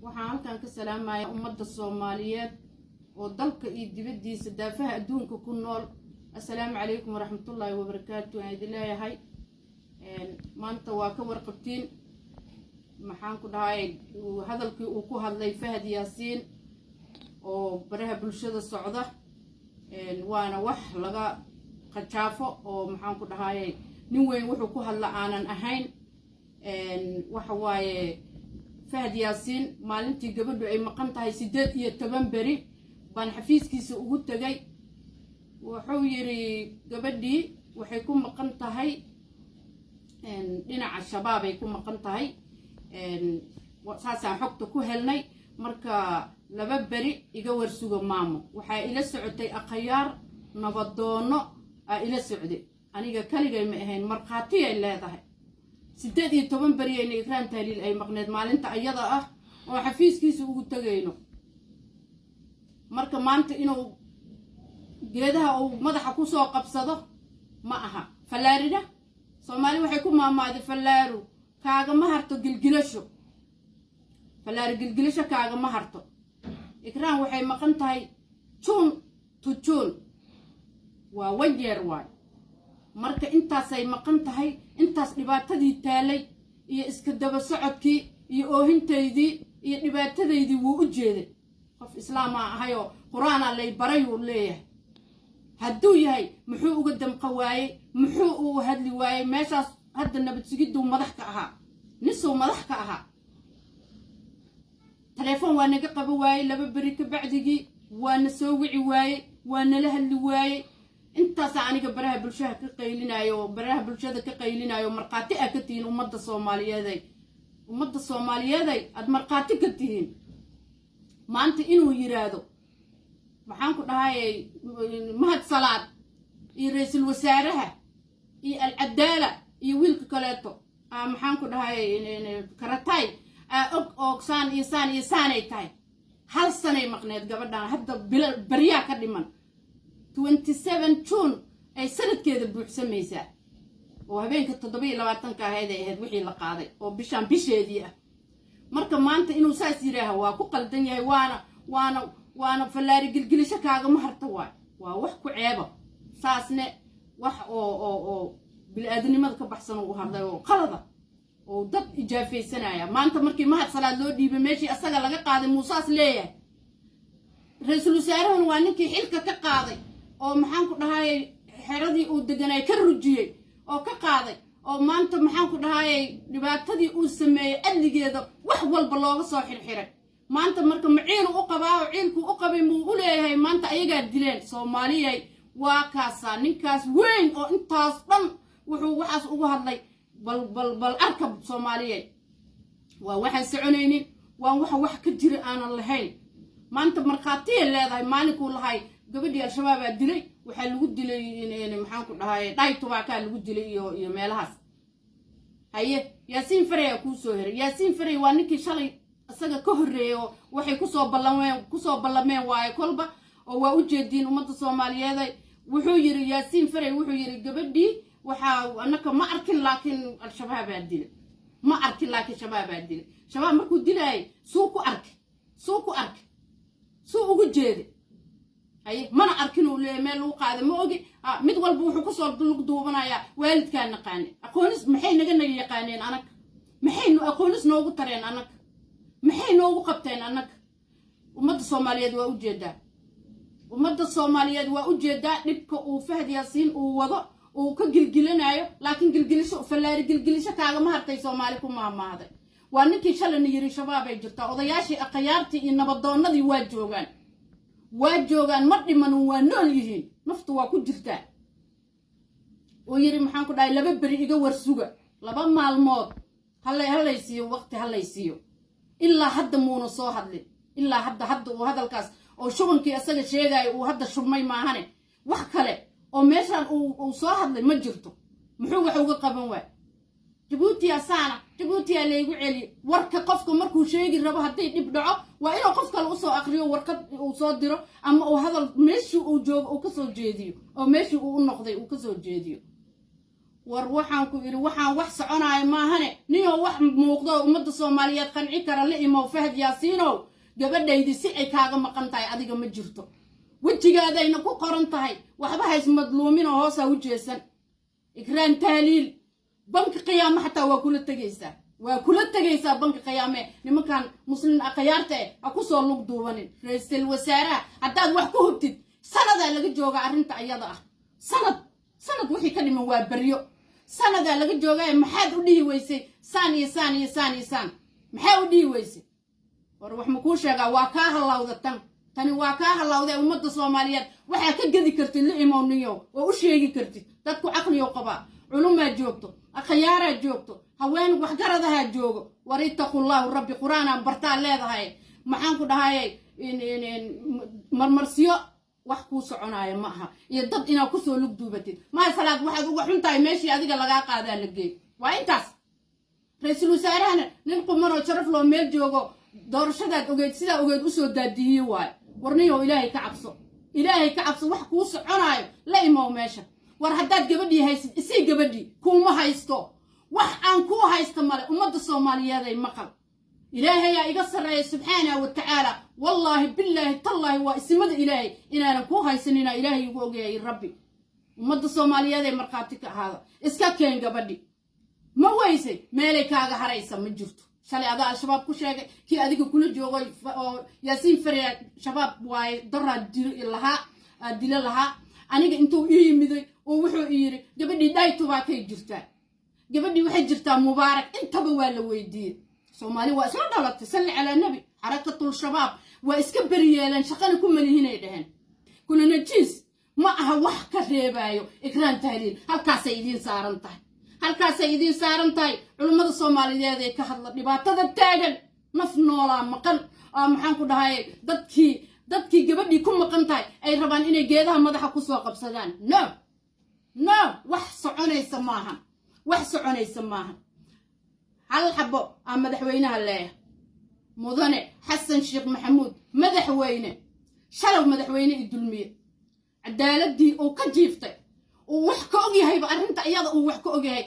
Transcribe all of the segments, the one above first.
Waxaan halkan ka salaamayaa ummadda Soomaaliyeed oo dalka iyo dibaddiisa, daafaha adduunka ku nool. Assalaamu calaykum waraxmatullaahi wabarakaatu aan idin leeyahay. Maanta waa ka warqabtiin, maxaan ku dhahay, hadalkii uu ku hadlay Fahad Yaasiin oo baraha bulshada socda. Waana wax laga qajaafo oo, maxaan ku dhahaye, nin weyn wuxuu ku hadla aanan ahayn. Waxa waaye, Fahad Yaasiin maalintii gabadhu ay maqan tahay 18 beri baan xafiiskiisa ugu tegay. Wuxuu yidhi gabadhii waxay ku maqan tahay dhinaca Shabaab ay ku maqan tahay, saasaan xogta ku helnay. Marka 2 beri iga warsugo maamo. Waxaa ila socotay akhyaar, nabadoono aa ila socday, aniga kaligay ma ahayn. Markhaatiyay leedahay. 18 beriyayna Ikraan Tahliil ay maqneed maalinta ayada ah oo xafiiskiisa ugu tegayno. Marka maanta inuu geedaha uu madaxa kusoo qabsado ma aha. Fallaarina Soomaali waxay ku maamaahday, "Fallaaru kaagama harto gilgilasho, fallaari gilgilasho kaagama harto." Ikraan waxay maqan tahay June to June, waa one year waay. Marka intaasay maqan tahay, intaas dhibaatadii taalay iyo iska daba socodkii iyo oohintaydii iyo dhibaatadaydii wuu u jeeday. Qof islaamaa ahayoo Qur-aanaa lay baray uu leeyahay. Hadduu yahay, muxuu uga damqa waayey? Muxuu uu hadli waayey? Meeshaas hadda nabad sugiduu madax ka ahaa, nisuu madax ka ahaa. Telefoon waa naga qaba waayey 2 beri ka bacdigii, waa na soo wici waayey, waa nala hadli waayey. Intaasaa aniga baraha bulshada ka qaylinayo oo baraha bulshada ka qaylinayo. Markhaati aa ka tihiin ummadda Soomaaliyeeday, ummadda Soomaaliyeeday aada markhaati ka tihiin. Maanta inuu yiraahdo, maxaan ku dhahayay, Mahad Salaad iyo ra-iisul wasaaraha iyo Alcadaala iyo wiilka kaleeto, maxaan ku dhahayay, Karatay aa og oo saan iyo saan iyo saanay tahay. Hal sanay maqneed gabadhan, hadda bil baryaa ka dhiman. 27 June ay sanadkeeda buuxsamaysaa, oo habeenka 27-ka ahayd ay ahayd wixii la qaaday, oo bishaan bisheedii ah. Marka maanta inuu saas yidhaaha waa ku qaldan yahay, waana fallaari gilgilisho kaagama harta waay. Waa wax ku ceeba saasne, wax oo bili-aadanimada ka baxsan u hadlay oo qalada oo dad ijaafaysanaya. Maanta markii Mahad Salaad loo dhiibay meeshii asaga laga qaaday, muusaas leeyahay. Ra-iisul wasaarahuna waa ninkii xilka ka qaaday oo, maxaan ku dhahayay, xeradii uu deganay ka rujiyey oo ka qaaday, oo maanta, maxaan ku dhahayay, dhibaatadii uu sameeyey adligeeda wax walba looga soo xirxiray. Maanta marka ma ciilu u qabaa oo ciilkuu u qabay muu u leeyahay maanta ayagaa dileen? Soomaaliyay, waa kaasaa ninkaas weyn oo intaas dhan wuxuu waxaas ugu hadlay. Bal bal bal arka Soomaaliyay, waa waxaan soconaynin, waan waxa wax ka jira aanan lahayn. Maanta markhaatiyay leedahay maalinkuu lahay gabadhii Al-Shabaabaa dilay. Waxaa lagu dilay, maxaan ku dhahay, dhaytubaakaa lagu dilay iyo meelahaas. Haye, Yaasiin Farey aa kuu soo heray. Yaasiin Farey waa ninkii shalay isaga ka horreeyay oo waxay kusoo ballameen waaye kolba, oo waa u jeediin ummadda Soomaaliyeed. Wuxuu yidhi Yaasiin Farey, wuxuu yidhi gabadhii waxaa annaka ma arkin, laakiin Al-Shabaabaa dilay. Ma arkin, laakiin Shabaabaa dilay. Shabaab markuu dilaayay suu ku arkay? Suu ku arkay? Suu ugu jeeday? Haye, mana arkin uu leeyahy, meel lagu qaada ma ogi. Mid walba wuxuu kusoo lug duubanayaa waalidkaa naqaane. Aqoonis maxay naga yaqaaneen anaga? Maxay aqoonis noogu tareen annaga? Maxay noogu qabteen annaga? Ummadda Soomaaliyeed waa ujeedaa, ummadda Soomaaliyeed waa ujeedaa dhibka uu Fahad Yaasiin uu wado, uu ka gilgilanayo. Laakiin gilgilisho, fallaari gilgilisho kaagama hartay Soomaali ku maamaahday. Waa ninkii shalayna yiri Shabaabay jirtaa. Odayaashii akhyaartii iyo nabadoonnadii waa joogaan, waa joogaan, ma dhimanin, waa nool yihiin, naftu waa ku jirtaa. Uu yidhi, maxaan ku dhahay, 2 beri iga warsuga, 2 maalmood hallay siiyo, waqti hallay siiyo. Ilaa hadda muuna soo hadlin. Ilaa hadda uu hadalkaas oo shubankii isaga sheegaayo uu hadda shubmay maahane, wax kale oo meeshaan uu soo hadlay ma jirto. Muxuu wax uga qaban waay? Jabuutiya saana, Jabuutiyaa laygu celiye. Warka qofka markuu sheegi rabo, haddii dhib dhaco, waa inuu qof kale usoo akriyo, warqad uu soo diro, ama uu hadal meeshii uu joogo uu kasoo jeediyo, oo meeshii uu u noqday uu kasoo jeediyo. War waxaan ku idhi, waxaan wax soconaayo maahane. Ninoo wax muuqdo oo ummadda Soomaaliyeed qanci kara la imow. Fahad Yaasiinow, gabadhaydii si ay kaaga maqan tahay adiga ma jirto, wejigaadayna ku qoran tahay. Waxba hays madluumin oo hoosaa u jeesan. Ikraan Tahliil banka qiyaamo xataa waa kula tegaysaa, waa kula tegaysaa banka qiyaame. Nimankan Muslim akhyaarta eh ha kusoo lug duubanin. Ra-iisul wasaaraha haddaad wax ku hubtid, sanadaa laga jooga arrinta ayada ah. Sanad, sanad wixii ka dhiman waa beryo. Sanadaa laga joogaa. Maxaad u dhihi weysay saan iyo saan iyo saan iyo saan? Maxaa u dhihi weysay? War wax ma kuu sheegaa? Waa kaa hallawda tan, tani waa kaa hallawda. Ummadda Soomaaliyeed waxaa ka gedi kartid la imowniyo oo u sheegi kartid. Dadku caqliyow qabaa, culumaa joogto, akhyaaraa joogto, haween waxgaradahaa joogo. War ittaqullahu rabbi, qur-aanaan bartaa leedahay. Maxaan ku dhahayay, marmarsiyo wax kuu soconaayo ma aha iyo dad inaad kusoo lug duubatid. Maa Salaad, waxaad uga xun tahay meeshii adiga lagaa qaadaa la geey. Waa intaas. Ra-iisul wasaarahana nin qumanoo sharaf loo meel joogo, doorashadaad ogeyd, sidaa ogeyd usoo daadihiye waayo. Warniyow, Ilaahay ka cabso, Ilaahay ka cabso. Wax kuu soconaayo la imow meesha. War haddaad gabadhii haysid, isii gabadhii. Kuuma haysto, wax aan kuu haysto male. Ummadda Soomaaliyeeday maqal, Ilaahayaa iga sarreeya subxaanahu wa tacaala. Wallaahi, bilaahi, tallaahi, waa isimada Ilaahay inaanan kuu haysanina. Ilaahay igu ogyahay rabbi. Ummadda Soomaaliyeeday markhaati ka ahaada. Iska keen gabadhi. Ma weysay? Meelay kaaga haraysa ma jirto. Shalay adaa Al-Shabaab ku sheegay kii adiga kula joogay oo Yaasiin Fareya Shabaab waaye. Daraa dilo lahaa, dilo lahaa. Aniga intuu ii yimiday oo wuxuu i yidhi gabadhii dhaytubaakay jirtaa, gabadhii waxay jirtaa Mubaarak. Intaba waa la weydiiyey. Soomaali waa isla dhalatay. Salli calaa nebi. Xarakatul Shabaab waa iska beriyeeleen, shaqana ku malihinay dhaheen. Kuna najiis ma aha wax ka reebaayo Ikraan Tahliil. Halkaasay idiin saaran tahay, halkaasay idiin saaran tahay. Culummada Soomaaliyeed ee ka hadla dhibaatada taagan, naf noolaa maqan. Maxaan ku dhahay, dadkii gabadhii ku maqan tahay ay rabaan inay geedaha madaxa kusoo qabsadaan. No, no, wax soconaysa maaha, wax soconaysa maaha. Hal xabo aa madaxweynaha leeyahay, mudane Xasan Sheekh Maxamuud. Madaxweyne, shalow madaxweyne i dulmiye, cadaaladii uu ka jiiftay, uu wax ka ogyahayba arrinta iyada, uu wax ka ogyahay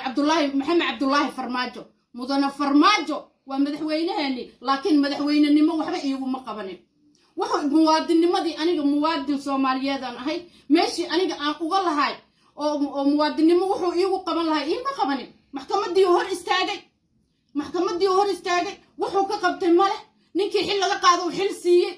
Cabdulaahi, Maxamed Cabdulaahi Farmaajo. Mudane Farmaajo waa madaxweynaheeni, laakiin madaxweynenimo waxba iiguma qabanin. Wuxuu muwaadinnimadii, aniga muwaadin Soomaaliyeedaan ahay, meeshii aniga aan uga lahay oo muwaadinnimo wuxuu iigu qaban lahay iima qabanin. Maxkamaddii hor istaagay, maxkamaddii hor istaagay, wuxuu ka qabtay male. Ninkii xil laga qaado uu xil siiyey,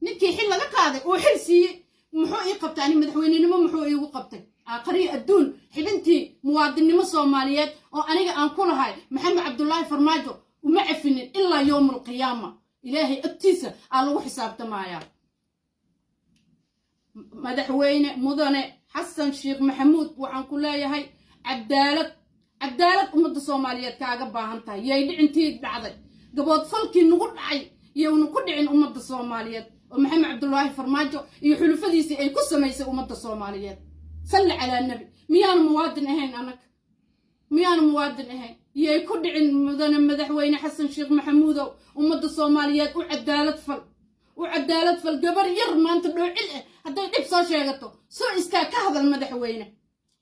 ninkii xil laga qaaday uu xil siiyey, muxuu ii qabtay ani madaxweynenimo? Muxuu iigu qabtay aakhariyo adduun? Xibintii muwaadinnimo Soomaaliyeed oo aniga aan ku lahay Maxamed Cabdulaahi Farmaajo uma cafinin ilaa yowm alqiyaama. Ilaahay agtiisa aa lagu xisaabtamayaa. Madaxweyne mudane Xasan Sheekh Maxamuud, waxaan ku leeyahay cadaalad, cadaalad ummadda Soomaaliyeed kaaga baahan tahay. Yay dhicintii dhacday, gaboodfalkii nagu dhacay yowna ku dhicin ummadda Soomaaliyeed oo Maxamed Cabdulaahi Farmaajo iyo xulufadiisii ay ku samaysay ummadda Soomaaliyeed. Salli calaa nebi. Miyaanu muwaadin ahayn annaga? Miyaanu muwaadin ahayn? Yay ku dhicin. Mudane madaxweyne Xasan Sheekh Maxamuudow, ummadda Soomaaliyeed u cadaalad fal, u cadaalad fal. Gabar yar maanta dhoocil ah hadday dhib soo sheegato, soo istaag, ka hadal madaxweyne,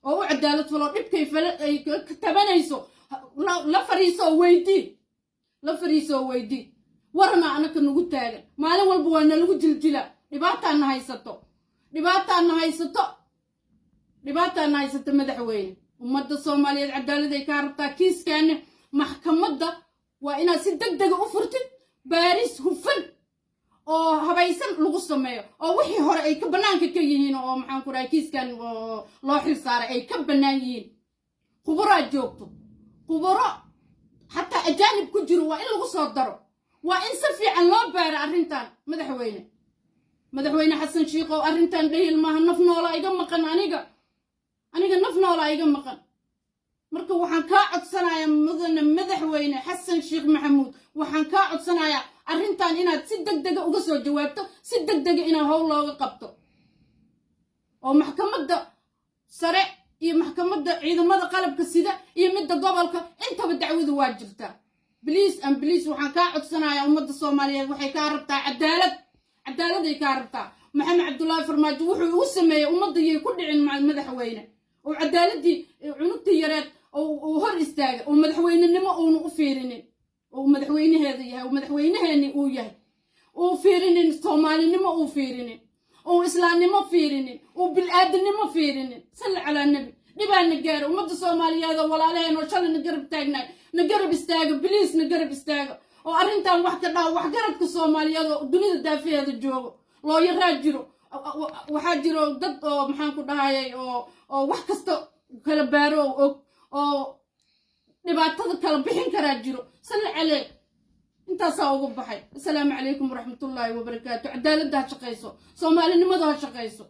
oo u cadaalad fal, oo dhibkay ay ka tabanayso la fariiso oo weydii, la fariiso oo weydii. Warna anaka nagu taagan maalin walba waa nalagu jiljila. Dhibaataana haysato, dhibaataana haysato, dhibaataana haysato. Madaxweyne, ummadda Soomaaliyeed cadaaladay kaa rabtaa. Kiiskaana maxkamadda waa inaad si deg dega u furtid, baaris hufan oo habaysan lagu sameeyo, oo wixii hore ay ka bannaanka ka yihiin, oo maxaan ku dhahay, kiiskan oo loo xil saaray ay ka bannaan yihiin. Khubaraa joogto, khubaro xataa ajaanib ku jiro waa in lagu soo daro. Waa in si fiican loo baaro arrintan. Madaxweyne, madaxweyne Xasan Shiikow, arrintan dhahil maaha. Naf noola iga maqan aniga, aniga naf noola iga maqan. Marka waxaan kaa codsanayaa, mudane madaxweyne Xasan Sheekh Maxamuud, waxaan kaa codsanayaa arrintan inaad si deg dega uga soo jawaabto, si deg dega inaad howl looga qabto, oo maxkamadda sare iyo maxkamadda ciidamada qalabka sida iyo midda gobolka intaba dacwadu waa jirtaa. Please and please, waxaan kaa codsanayaa, ummadda Soomaaliyeed waxay kaa rabtaa cadaalad, cadaaladay kaa rabtaa. Maxamed Cabdullaahi Farmaajo wuxuu ugu sameeyey ummadda yay ku dhicin. Madaxweyne. Oo cadaaladii cunugtii yareed uu hor istaaga, oo madaxweynenimo uuna u fiirinin, oo madaxweynaheeda yahay, oo madaxweynaheeni uu yahay, uu fiirinin soomaalinimo, uu fiirinin, uu islaamnimo fiirinin, uu bil-aadanimo fiirinin. Salli calaa nebi. Dhibaana gaara ummadda Soomaaliyeed oo walaalaheen oo shalay na garab taagnaay. Na garab istaaga, please, na garab istaaga oo arrintan wax ka dhaha. Waxgaradka Soomaaliyeed oo dunida daafaheeda joogo, looyaraa jiro, waxaa jiro dad oo, maxaan ku dhahayay, oo wax kasta kala baaro oo og oo dhibaatada kala bixin karaa jiro. Salli calee. Intaasaa uga baxay. Asalaamu calaykum waraxmatullaahi wabarakaatu. Cadaaladda ha shaqayso, soomaalinimadu ha shaqayso.